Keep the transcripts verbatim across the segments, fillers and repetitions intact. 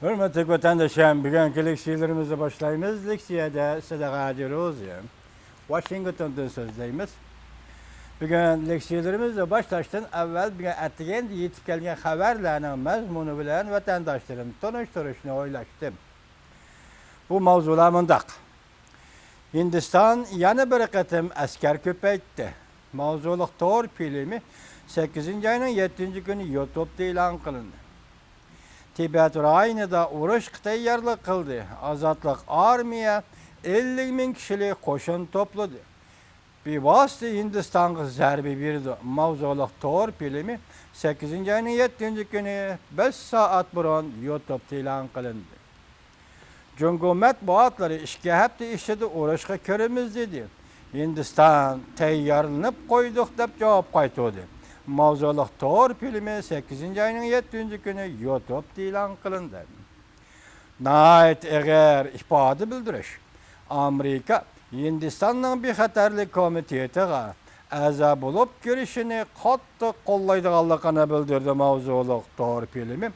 ھۆرمەتلىك ۋەتەنداشلار، بۈگۈنكى لېكسىيەلىرىمىزنى باشلايمىز. لېكسىيەدە سىلەرگە ھادى روزى، ۋاشىنگتوندىن سۆزلەيمىز. بۈگۈن لېكسىيەلىرىمىزنى باشلاشتىن ئەۋۋەل، بۈگۈن ئەتىگەندە يېتىپ كەلگەن خەۋەرلەرنىڭ مەزمۇنى بىلەن ۋەتەنداشلىرىمنى تونۇشتۇرۇشنى ئويلاشتىم. بۇ ماۋزۇلار مۇنداق. ھىندىستان يەنە بىر قېتىم ئەسكەر كۆپەيتتى. ماۋزۇلۇق تور فىلىمى سەككىزىنچى ئاينىڭ يەتتىنچى كۈنى يۇتۇبتا ئېلان قىلىندى. تىبەت رايونىدا ئۇرۇشقا تەييارلىق قىلدى. ئازادلىق ئارمىيە ئەللىك مىڭ كىشىلىك قوشۇن توپلىدى. بىۋاسىتە ھىندىستانغا زەربە بېرىدۇ. ماۋزۇلۇق تور فىلىمى سەككىزىنچى ئاينىڭ يەتتىنچى كۈنى بەش سائەت بۇرۇن يۇتۇبتا ئېلان قىلىندى. جۇڭگو مەتبۇئاتلىرى ئىككى ھەپتە ئىچىدە ئۇرۇشقا كىرىمىز دېدى. ھىندىستان تەييارلىنىپ قويدۇق دەپ جاۋاب قايتۇردى. ماۋزۇلۇق تور فىلىمى سەككىزىنچى ئاينىڭ يەتتىنچى كۈنى يۇتۇبتا ئېلان قىلىندى. ناھايىتى ئېغىر ئىپادە بىلدۈرۈش. ئامېرىكا ھىندىستاننىڭ بىخەتەرلىك كومىتېتىغا ئەزا بولۇپ كىرىشىنى قاتتىق قوللايدىغانلىقىنى بىلدۈردى. ماۋزۇلۇق تور فىلىمى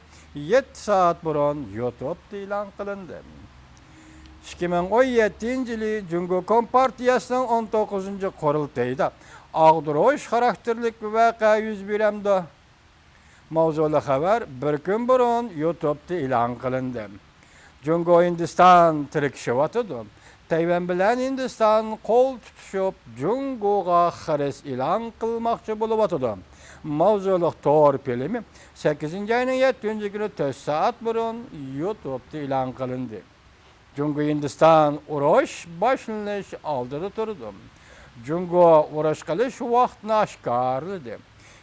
يەتتە سائەت بۇرۇن يۇتۇبتا ئېلان قىلىندى. ئىككى مىڭ ئون يەتتىنچى يىلى جۇڭگو كومپارتىيەسىنىڭ ئون توققۇزىنچى قۇرۇلتىيىدا ئاغدۇرۇش خاراكتېرلىك ۋەقە يۈز بېرەمدۇ؟ ماۋزۇلۇق خەۋەر بىر كۈن بۇرۇن يۇتۇبتا ئېلان قىلىندى. جۇڭگو ھىندىستان تىركىشىۋاتىدۇ. تەيۋەن بىلەن ھىندىستان قول تۇتۇشۇپ، جۇڭگوغا خىرىس ئېلان قىلماقچى بولۇۋاتىدۇ. ماۋزۇلۇق تور فىلىمى سەككىزىنچى ئاينىڭ يەتتىنچى كۈنى تۆت سائەت بۇرۇن يۇتۇبتا ئېلان قىلىندى. جۇڭگو ھىندىستان ئۇرۇش باشلىنىش ئالدىدا تۇرىدۇ. جۇڭگو ئۇرۇش قىلىش ۋاقتىنى ئاشكارىلىدى.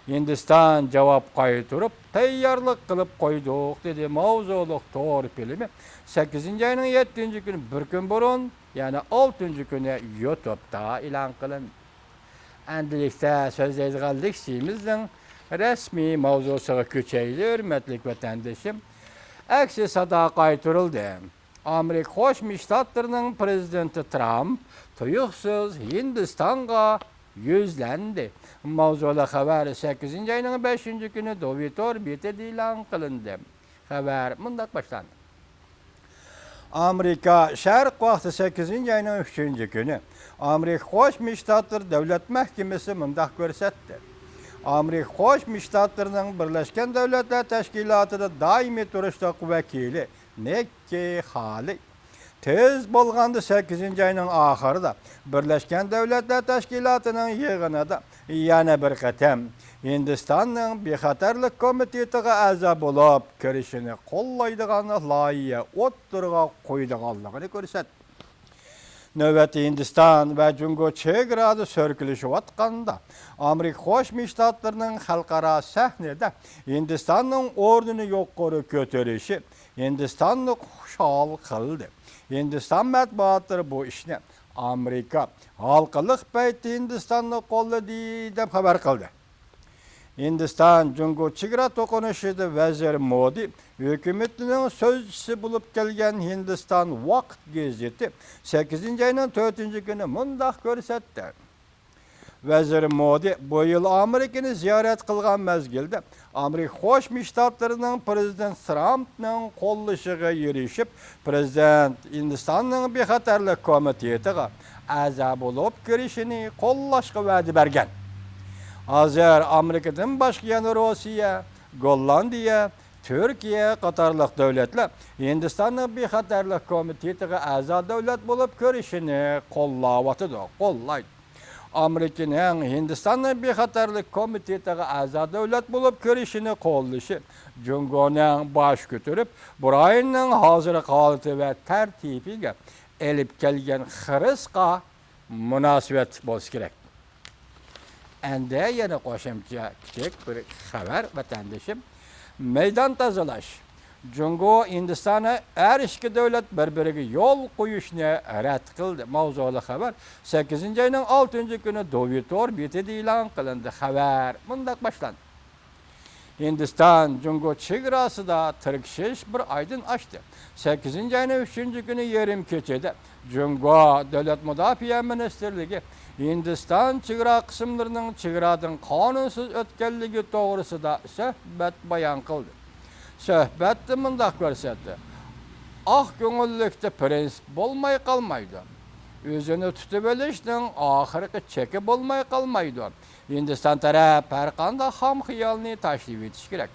ھىندىستان جاۋاب قايتۇرۇپ، تەييارلىق قىلىپ قويدۇق، دېدى ماۋزۇلۇق تور فىلىمى سەككىزىنچى ئاينىڭ يەتتىنچى كۈنى بىر كۈن بۇرۇن، يەنى ئالتىنچى كۈنى يۇتۇبتا ئېلان قىلىندى. ئەمدىلىكتە سۆزلەيدىغان لېكسىيىمىزنىڭ رەسمىي ماۋزۇسىغا كۆچەيلى، ھۆرمەتلىك ۋەتەندىشىم. ئەكسى سادا قايتۇرۇلدى. ئامېرىكا قوشما شتاتلىرىنىڭ پىرېزىدېنتى ترامپ تۇيۇقسىز ھىندىستانغا يۈزلەندى. ماۋزۇلۇق خەۋەر سەككىزىنچى ئاينىڭ بەشىنچى كۈنى دوۋى تور بېتىدە ئېلان قىلىندى. خەۋەر مۇنداق باشلاندى. ئامېرىكا شەرق ۋاقتى سەككىزىنچى ئاينىڭ ئۈچىنچى كۈنى ئامېرىكا قوشما شتاتلىرى دۆلەت مەھكىمىسى مۇنداق كۆرسەتتى. ئامېرىكا قوشما شتاتلىرىنىڭ بىرلەشكەن دۆلەتلەر تەشكىلاتىدا دائىمىي تۇرۇشلۇق ۋەكىلى نىككى خالى تېز بولغاندا سەككىزىنچى ئاينىڭ ئاخىرىدا بىرلەشكەن دۆلەتلەر تەشكىلاتىنىڭ يىغىنىدا يەنە بىر قېتىم ھىندىستاننىڭ بىخەتەرلىك كومىتېتىغا ئەزا بولۇپ كىرىشىنى قوللايدىغان لايىھە ئوتتۇرىغا قويىدىغانلىقىنى كۆرسەتتى. نۆۋەتتە ھىندىستان ۋە جۇڭگو چېگرادا سۈركىلىشىۋاتقاندا، ئامېرىكا قوشما شتاتلىرىنىڭ خەلقئارا سەھنىدە ھىندىستاننىڭ ئورنىنى يۇقىرى كۆتۈرۈشى ھىندىستاننى خۇشال قىلدى. ھىندىستان مەتبۇئاتلىرى بۇ ئىشنى ئامېرىكا ھالقىلىق پەيتتە ھىندىستاننى قوللىدى، دەپ خەۋەر قىلدى. ھىندىستان جۇڭگو چېگرا توقۇنۇشىدا ۋەزىر مودى ھۆكۈمىتىنىڭ سۆزچىسى بولۇپ كەلگەن ھىندىستان ۋاقىت گېزىتى سەككىزىنچى ئاينىڭ تۆتىنچى كۈنى مۇنداق كۆرسەتتى. ۋەزىر مودى بۇ يىل ئامېرىكىنى زىيارەت قىلغان مەزگىلدە، ئامېرىكا قوشما شتاتلىرىنىڭ پىرېزىدېنت ترامپنىڭ قوللىشىغا ئېرىشىپ، پىرېزىدېنت ھىندىستاننىڭ بىخەتەرلىك كومىتېتىغا ئەزا بولۇپ كىرىشىنى قوللاشقا ۋەدە بەرگەن. ھازىر ئامېرىكىدىن باشقا يەنە روسىيە، گوللاندىيە، تۈركىيە قاتارلىق دۆلەتلەر ھىندىستاننىڭ بىخەتەرلىك كومىتېتىغا ئەزا دۆلەت بولۇپ كىرىشىنى قوللاۋاتىدۇ، قوللايدۇ. ئامېرىكىنىڭ ھىندىستاننىڭ بىخەتەرلىك كومىتېتىغا ئەزا دۆلەت بولۇپ كىرىشىنى قوللىشى جۇڭگونىڭ باش كۆتۈرۈپ، بۇ رايوننىڭ ھازىرقى ھالىتى ۋە تەرتىپىگە ئېلىپ كەلگەن خىرىسقا مۇناسىۋەتلىك بولسا كېرەك. ئەندى يەنە قوشۇمچە كىچىك بىر خەۋەر، ۋەتەندىشىم. مەيدان تازىلاش. جۇڭگو ھىندىستانى ھەر ئىككى دۆلەت بىر-بىرىگە يول قويۇشنى رەت قىلدى. ماۋزۇلۇق خەۋەر سەككىزىنچى ئاينىڭ ئالتىنچى كۈنى دوۋى تور بېتىدە ئېلان قىلىندى. خەۋەر مۇنداق باشلاندى. ھىندىستان جۇڭگو چېگراسىدا تىركىشىش بىر ئايدىن ئاشتى. سەككىزىنچى ئاينىڭ ئۈچىنچى كۈنى يېرىم كېچىدە جۇڭگو دۆلەت مۇداپىئە مىنىستىرلىكى ھىندىستان چېگرا قىسىملىرىنىڭ چېگرادىن قانۇنسىز ئۆتكەنلىكى توغرىسىدا سۆھبەت بايان قىلدى. سۆھبەتتە مۇنداق كۆرسەتتى. ئاق كۆڭۈللۈكتە پىرىنسىپ بولماي قالمايدۇ. ئۆزىنى تۇتۇۋېلىشنىڭ ئاخىرقى چېكى بولماي قالمايدۇ. ھىندىستان تەرەپ ھەر قانداق خام خىيالنى تاشلىۋېتىشى كېرەك.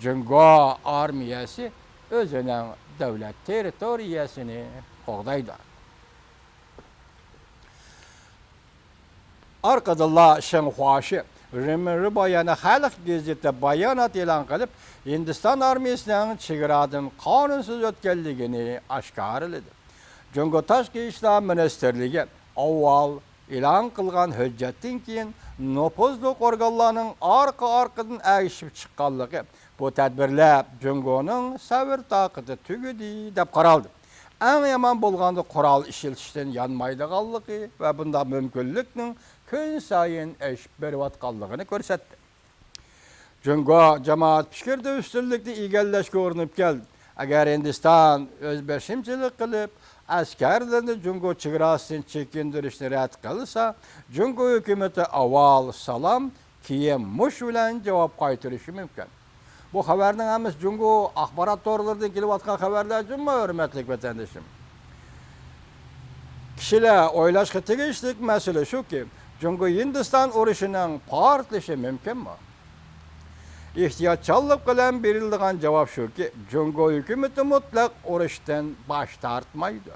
جۇڭگو ئارمىيەسى ئۆزىنىڭ دۆلەت تېررىتورىيەسىنى قوغدايدۇ. ئارقىدىنلا شېڭخۇاشى رېمېنرىبا يەنە خەلق گېزىتى بايانات ئېلان قىلىپ، ھىندىستان ئارمىيىسىنىڭ چېگرادىن قانۇنسىز ئۆتكەنلىكىنى ئاشكارىلىدى. جۇڭگو تاشقى ئىشلار مىنىستىرلىكى ئاۋۋال ئېلان قىلغان ھۆججەتتىن كېيىن، نوپۇزلۇق ئورگانلارنىڭ ئارقا-ئارقىدىن ئەگىشىپ چىققانلىقى، بۇ تەدبىرلەر جۇڭگونىڭ سەۋر تاقىتى تۈگىدى، دەپ قارالدى. ئەڭ يامان بولغاندا قورال ئىشلىتىشتىن يانمايدىغانلىقى ۋە بۇنداق مۇمكىنلىكنىڭ كۈنسايىن ئېشىپ بېرىۋاتقانلىقىنى كۆرسەتتى. جۇڭگو جامائەت پىكرىدە ئۈستۈنلۈكنى ئىگىلەشكە ئۇرۇنۇپ كەلدى. ئەگەر ھىندىستان ئۆز بېشىمچىلىق قىلىپ، ئەسكەرلىرىنى جۇڭگو چېگراسىدىن چېكىندۈرۈشنى رەت قىلسا، جۇڭگو ھۆكۈمىتى ئاۋۋال سالام، كېيىن مۇش بىلەن جاۋاب قايتۇرۇشى مۇمكىن. بۇ خەۋەرنىڭ ھەممىسى جۇڭگو ئاخبارات تورلىرىدىن كېلىۋاتقان خەۋەرلەر جۇمۇ، ھۆرمەتلىك ۋەتەندىشىم. كىشىلەر ئويلاشقا تېگىشلىك مەسىلە شۇكى، جۇڭگو ھىندىستان ئۇرۇشىنىڭ پارتلىشى مۇمكىنمۇ؟ ئېھتىياتچانلىق بىلەن بېرىلىدىغان جاۋاب شۇكى، جۇڭگو ھۆكۈمىتى مۇتلەق ئۇرۇشتىن باش تارتمايدۇ.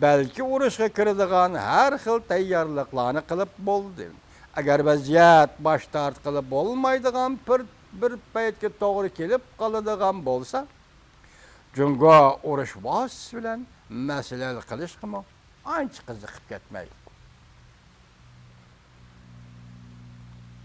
بەلكى ئۇرۇشقا كىرىدىغان ھەر خىل تەييارلىقلارنى قىلىپ بولدى. ئەگەر ۋەزىيەت باش تارتقىلى بولمايدىغان بىر، بىر پەيتكە توغرا كېلىپ قالىدىغان بولسا، جۇڭگو ئۇرۇش ۋاسىتىسى بىلەن مەسىلە ھەل قىلىشقىمۇ ئانچە قىزىقىپ كەتمەيدۇ.